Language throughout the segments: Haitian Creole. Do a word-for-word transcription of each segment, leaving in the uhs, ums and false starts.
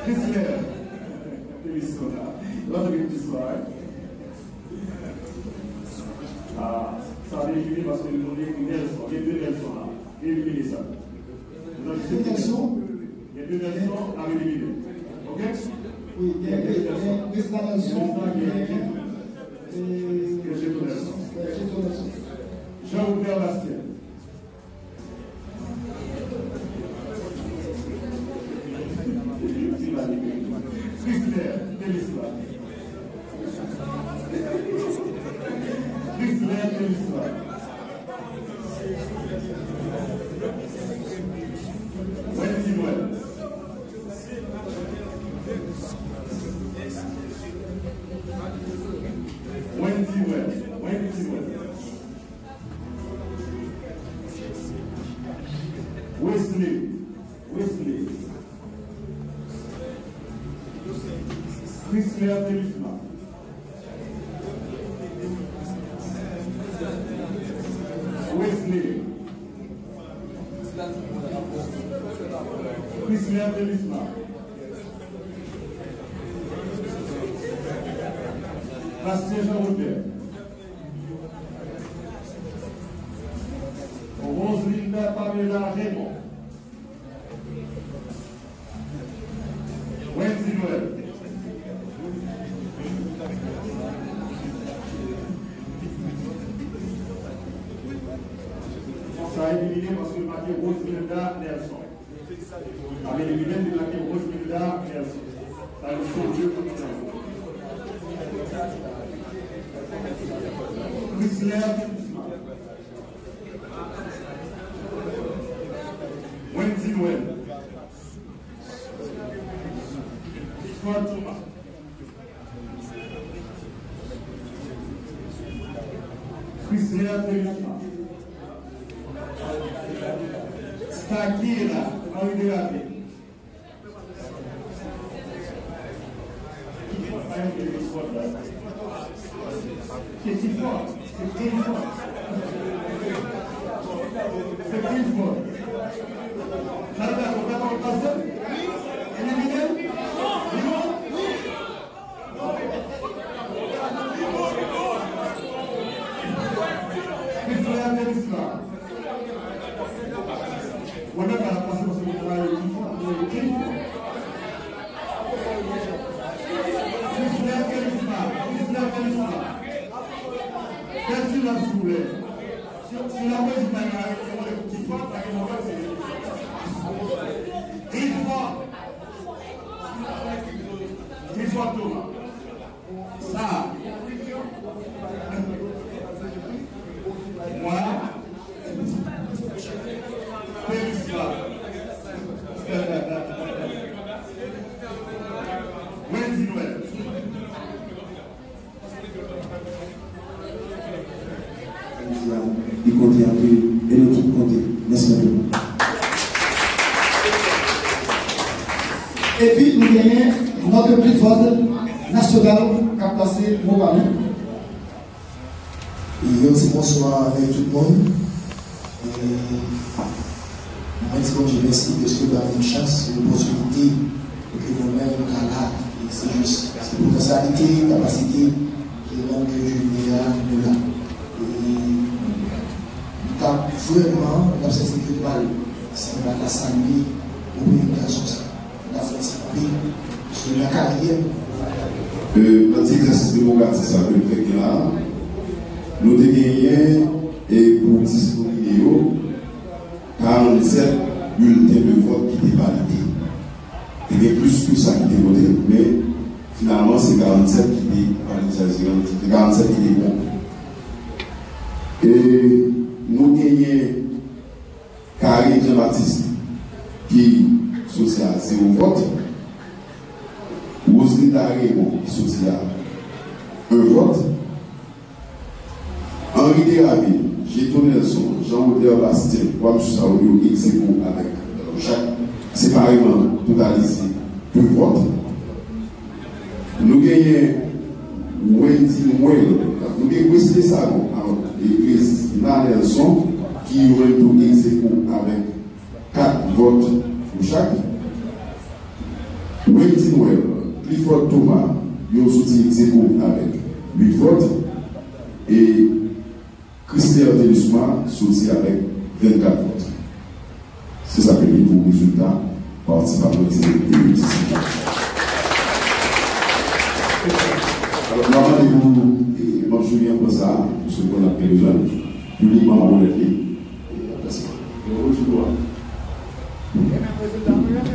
Chrysler. Telisma. Lòt gen istwa, wi. Ah, sa vin vini paske nou ekri Nelson. Gen de Nelson la. Gen de Nelson. Gen de Nelson, n ap elimine. Ok? Wi, gen, gen, gen Prezidan Nelson, gen, gen, gen Jeton Nelson. Jeton Nelson. Jean Robert Bastien. Chrysler, Telisma. Chrysler, Telisma. Wendy Noël. Wendy Noël. Wendy Noël. Wesley. Wesley. Chrysler Telisma. Wesley. Chrysler Telisma. Bastien Jean Robert. Roselinda Pamela Raymond. Wendy Noël. Sa elimine paske l make Roselinda Nelson. Ap elimine, li make Roselinda Nelson. Sa yo sonje pou nou. Chrysler Telisma. Wendy Noël. Clifford Thomas. Chrysler Telisma. Stakira Marie Delavigne. Se Clifford. Se Clifford. Se Clifford. Sa vle di, ou pa konn pase? Elimine? Li bon? Chrysler Telisma. Mwen menm pa t ap pase paske mwen travay ekip, mwen ekip. Chrysler Telisma, Chrysler Telisma. Fè silans, silvouplè. Si, si laprezidans pa gen arete, mwen ekip pa gen mwen pase. Clifford. Clifford Thomas. Sa. Mwen. Telisma. Wendy Noël. Li konte anpil, e nou tout konte. Mèsi anpil. Epi nou genyen Notre Clifford National k ap pase mo pa nou. Yon ti bonswa avèk tout moun. E, mwen di Bondye mèsi dèske l ban m yon chans, yon opòtinite pou ke nou menm nou ka la. E se jis, se potansyalite, kapasite ki rann ke jounen a nou la. E nou t ap vrèman, nou t ap santi ke nou pa l si nou pa ta salye opòtinite sa. N ap fè ti kanpe sou nan karyè. E, nan ti egzèsis demokratik sa ke nou fèk gen la a, nou te genyen, e, pou disponib yo, karannsèt bilten de vòt ki te valide. Te gen plis ke sa ki te vote, men finalman se karannsèt ki te valide, sa vle di se karannsèt ki te bon. E nou genyen Carine Jean Baptiste ki soti a zewo vòt. Roselinda Raymond ki soti a en vòt. Henri Desravines, Jeton Nelson, Jean Robert Bastien, Wamsou Saolio, egzepo avèk Chak separeman totalize de vòt. Nou genyen Wendy Noël, nou gen Wesley Sanon, alò, e Crisna Nelson, ki jwenn tou egzepo avèk kat vòt pou chak. Wendy Noël, Clifford Thomas, yo soti ex aequo avèk uit vòt, e Chrisler Thelusma soti avèk vennkat vòt. Se sa k li pou rezilta pati pa pati de disipl. Alò, m ap mande pou manm jiri an pran sa, paske nou konn ap gen bezwen piblikman pa bonèt li.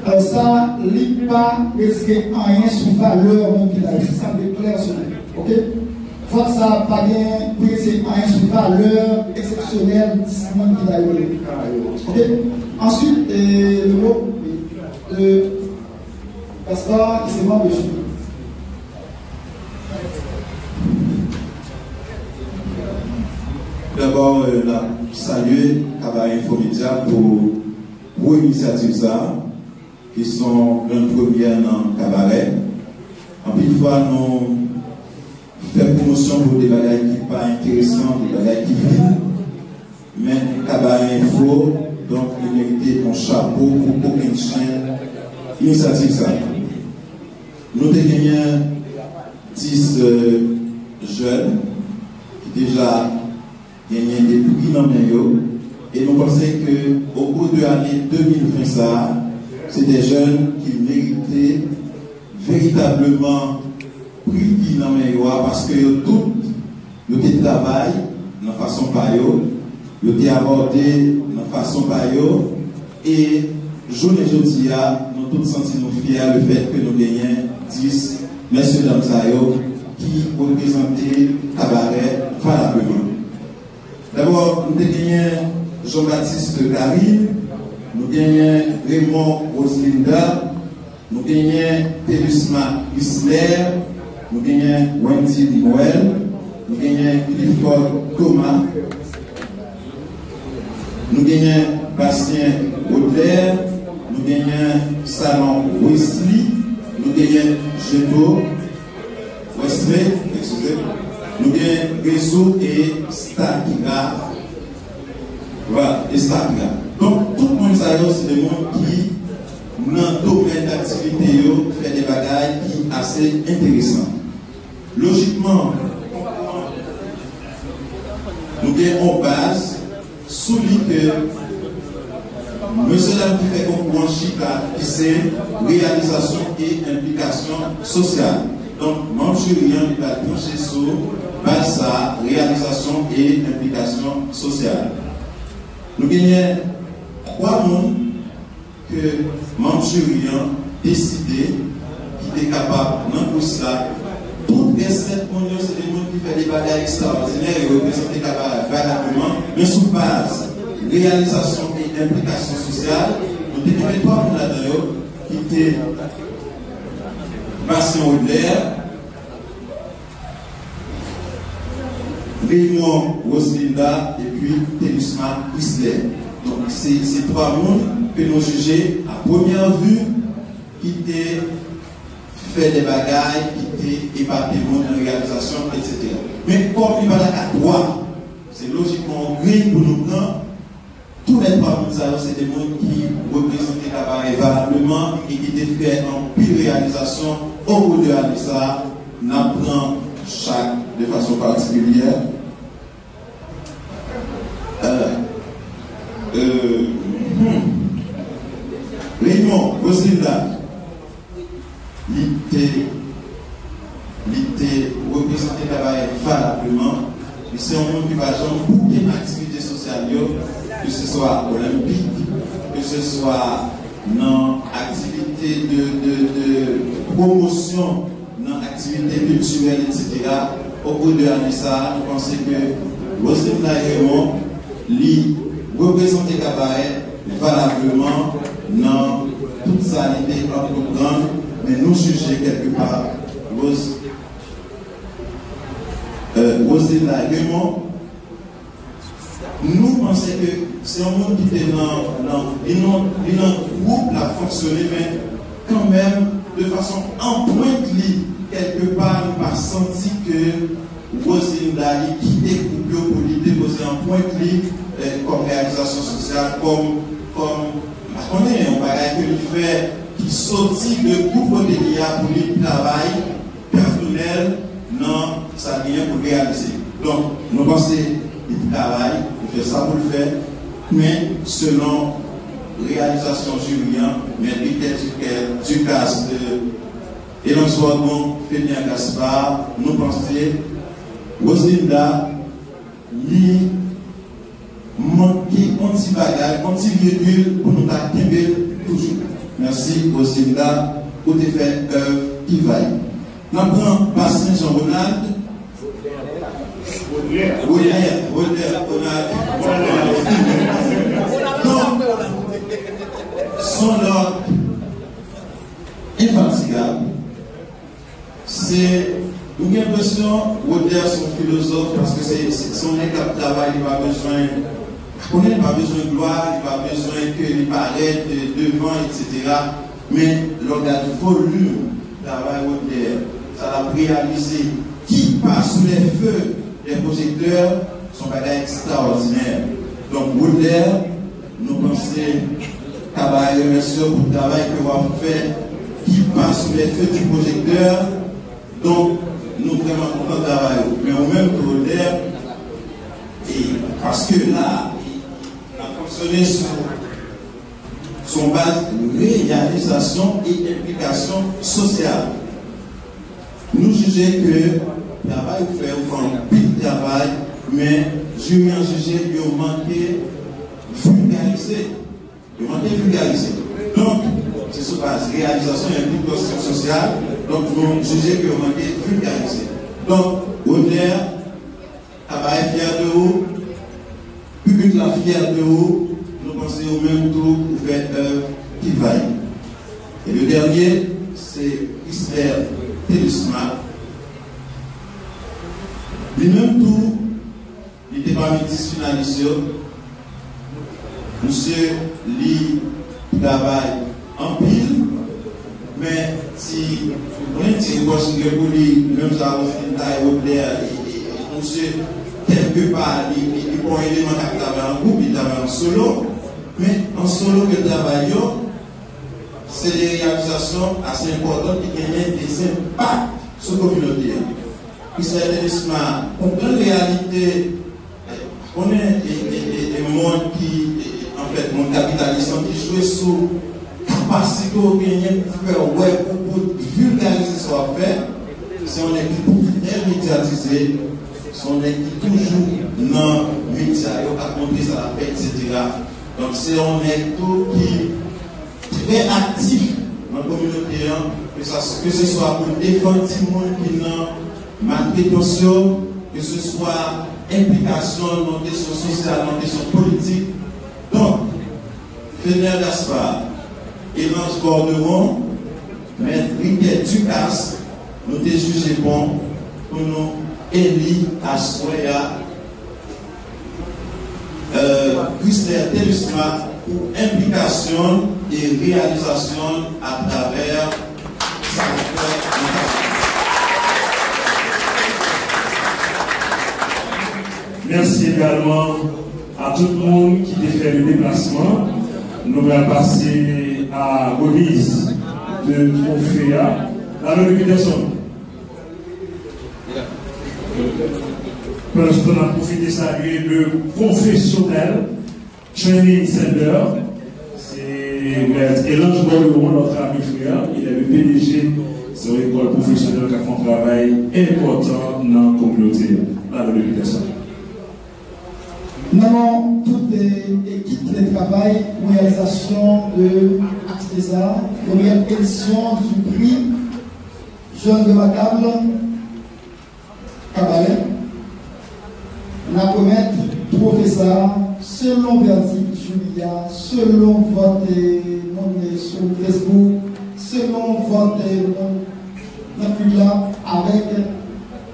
Alò, sa, li pa retire anyen sou valè moun ki la yo. Se sa m vle klè sou li. Oke? Vòt sa a pa gen pou retire anyen sou valè eksepsyonèl dis moun ki la yo. Oke? Answit, e, le mo, e, Gaspard, ki se manm de jiri. Dabò, e, n ap salye Kabarè Info Media pou gwo inisyativ sa a, ki se yon grenn premyè nan kabarè. Anpil fwa, nou fè pwomosyon pou de bagay ki pa enteresan, de bagay ki vid, men Kabarè Info, donk, li merite yon chapo pou kokennchenn inisyativ sa a. Nou te genyen dis, e, jèn ki deja genyen de pri nan men yo, e nou panse ke o kou de ane de mil ven sa a, se de jèn ki merite veritableman pri ki nan men yo a, paske yo tout, yo te travay nan fason pa yo, yo te abòde nan fason pa yo, e jounen jodi a, nou tout santi nou fyè lefèt ke nou genyen dis mesye dam sa yo ki reprezante kabarè valableman. Dabò, nou te genyen Jean Baptiste Carine, nou genyen Raymond Roselinda, nou genyen Thelusma Chrisler, nou genyen Wendy Noël, nou genyen Clifford Thomas, nou genyen Bastien Baudelaire, nou genyen Salon Wesley, nou genyen Jeto Wesley, eskize, nou gen Rezo e Stakira. Vwala, e Stakira. Donk, tout moun sa yo, se de moun ki nan domèn daktivite yo, fè de bagay ki ase enteresan. Lojikman, nou gen yon baz sou li ke mesye dam ki fè konkou an chita, ki se reyalizasyon e enplikasyon sosyal. Donk, manm jiri an, li pral tranche sou baz sa a, reyalizasyon e enplikasyon sosyal. Nou genyen twa moun ke manm jiri an deside ki te kapab nan kous la. Tout rès sèt moun yo, se de moun ki fè de bagay ekstraòdinè, yo reprezante kabarè valableman, men sou baz reyalizasyon e enplikasyon sosyal, nou te kenbe twa moun ladan yo, ki te Bastien Rodeler, Raymond Roselinda epi Thelusma Chrisler. Donk, se, se twa moun ke nou jije a premyè vi ki te fè de bagay ki te epate moun nan reyalizasyon, etsetera. Men kòm li pa ta ka twa, se lojikman yon grenn pou nou pran. Tou lè twa moun sa yo se de moun ki reprezante kabarè valableman e ki te fè anpil reyalizasyon okou de ane sa a. N ap pran chak de fason patikilyè. Euh, euh, hmm. Raymond Roselinda, li te, li te reprezante kabarè valableman. Li se yon moun ki pa janm bouke aktivite sosyal yo, ke se swa olenpik, ke se swa nan aktivite de, de, de pwomosyon, nan aktivite kiltirèl, etsetera. Okou de ane sa a, nou panse ke Roselinda Raymond, li reprezante kabarè valableman nan tout sa li te antreprann, men nou jije kèlkepa Rose, euh, Roselinda Raymond, nou panse ke se yon moun ki te nan, nan, li nan, li nan gwoup, l ap fonksyone, men kanmenm, de fason anprent li, kèlkepa, nou pa santi ke Roselinda, li kite gwoup yo pou li depoze anprent li, eh, kòm reyalizasyon sosyal, kòm, kòm, m pa konnen, yon bagay ke li fè, ki soti de gwoup kote li a pou li travay pèsonèl nan sa li gen pou l reyalize. Donk, nou panse li travay, li fè sa pou l fè, men selon reyalizasyon jiri an, Mèt Victor Ducas, Ducas, Elange Bordon, Fenian Gaspard, nou panse Roselinda li manke yon ti bagay, yon ti virgil pou nou ta kenbe l toujou. Mèsi, Roselinda, ou te fè èv ki va. N ap pran Basen Jean Ronald. Rodlè, Rodlè, Ronald. Donk, son lòt enfatigab. Se, ou gen enpresyon Rodlè se yon filozòf, paske se, se, se yon nèg k ap travay, li pa bezwen, konnen li pa bezwen glwa, li pa bezwen ke li parèt, eh, devan, etsetera. Men, lè w gade volim travay Rodlè, sa l ap reyalize, qui passe sous les feux des projecteurs, se yon bagay ekstraòdinè. Donk, Rodlè, nou panse ka bay remèsye w pou travay ke w ap fè, qui passe sous les feux du projecteur. Donk, nou vrèman kontan travay ou. Men ou menm tou, Rodlè, e paske la, n ap fonksyone sou, sou yon baz reyalizasyon e enplikasyon sosyal. Nou jije ke travay ou fè, ou fè anpil travay, men jiri an jije yo manke vilgarize. Yo manke vilgarize. Donk, se sou baz reyalizasyon e enplikasyon sosyal, donk nou jije ke yo manke vilgarize. Donk, Rodlè, travay fyè de ou, piblik la fyè de ou, nou panse ou menm tou ou fè èv ki va. E le dènye, se Chrisler Thelusma. Li menm tou, li te pami dis finalis yo. Misye, li travay anpil, men ti, konnen ti repwòch li gen pou li, menm jan Roselinda e Rodlè, e, e, e, misye, kèlkepa, li, li, li pa yon eleman k ap travay an gwoup, li travay an solo. Men, an solo ke l travay yo, se de reyalizasyon ase enpòtan ki genyen de enpak sou kominote a. Chrisler Thelusma konprann reyalite, konnen e, e, e, e mond ki, e, e, anfèt, mond kapitalis lan ki jwe sou kapasite w genyen pou fè wè ou, pou vilgarize sa w ap fè. Se yon nèg ki trè medyatize, se yon nèg ki toujou nan medya yo, ap montre sa l ap fè, etsetera. Donk, se yon nèg tou ki trè aktif nan kominote an, ke sa, ke se swa pou l defann timoun ki nan maltretans yo, ke se swa enplikasyon l nan kesyon sosyal, nan kesyon politik. Donk, Fenian Gaspard, Elange Borderon, Mèt Ricquet Ducasse, nou te jije bon pou nou eli aswè a, euh, Chrisler Thelusma pou enplikasyon l e reyalizasyon l atravè sa l fè nan Mèsi egalman a tout moun ki te fè le deplasman. Nou pral pase a remiz de twofe a. Lalonde Peterson. Pandan se tan, n ap pwofite salye le pwofesyonèl Training Center, se Mèt Elange Borderon, notre ami frère, il est le P D G, se yon lekòl pwofesyonèl k ap fè yon travay enpòtan nan kominote a. Lalonde Peterson. Nan non tout, eh, ekip ki te travay pou reyalizasyon de aktivite sa, premyè edisyon du prix Jeune Remarkable, Kabarè, n ap remèt twofe sa a, selon vèdik jiri a, selon vòt, eh, moun, eh, sou Facebook, selon vòt, eh, moun nan piblik la, avèk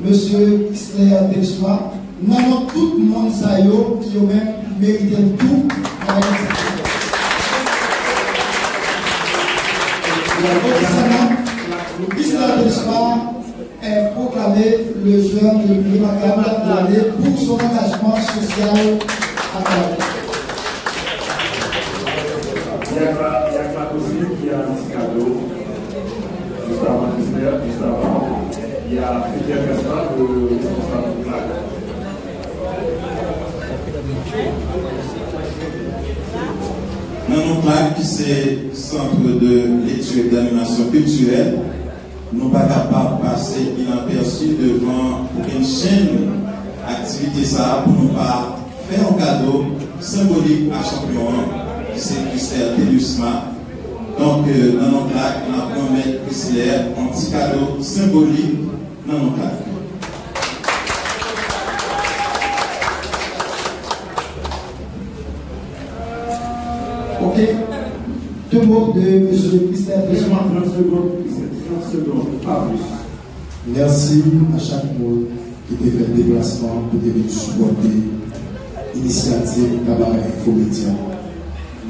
mesye Chrisler Thelusma, nan non tout moun sa yo ki yo menm merite l tou nan Ayiti. Ofisyèlman, Chrisler Thelusma est proclamé le jeune le plus remarquable de l'année pour son engagement social à Kabarè. Yak la, yak la kozi ki a ti kado. Il y a plusieurs personnes, euh, responsables du CLAC. Nan non CLAC, ki se Centre de Lecture et d'Animation Culturelle, nou pa kapab pase inapèsi devan okenn chenn aktivite sa a pou nou pa fè yon kado senbolik a chanpyon an, ki se Christelle Thélusma. Donk, euh, nan non CLAC, n ap remèt Christelle yon ti kado senbolik nan non CLAC. Ok. Deux mots de monsieur Christelle Thélusma. Trente secondes, trente secondes, pas plus. Mèsi a chak moun ki te fè deplasman pou te vin sipòte inisyativ Kabarè Info Media.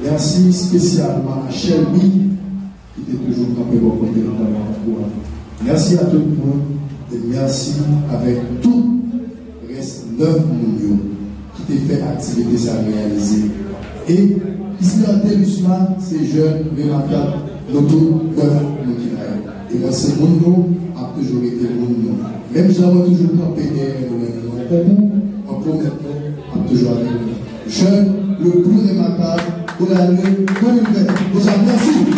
Mèsi espesyalman a Shelby ki te toujou kanpe bò kote nou pandan konkou a. Mèsi a tout moun e mèsi avèk tout rès nèf moun yo ki te fè aktivite sa a reyalize. E Christelle Thélusma se jèn remakab, nou tout nèf moun ki la yo. E mwen se moun nou, m ap toujou rete moun nou. Menm jan mwen toujou kanpe dèyè nou lè nou nan konkou, mwen pwomèt nou, m ap toujou avèk nou. Jeune le plus remarquable de l'année deux mille vingt. Deja, mèsi.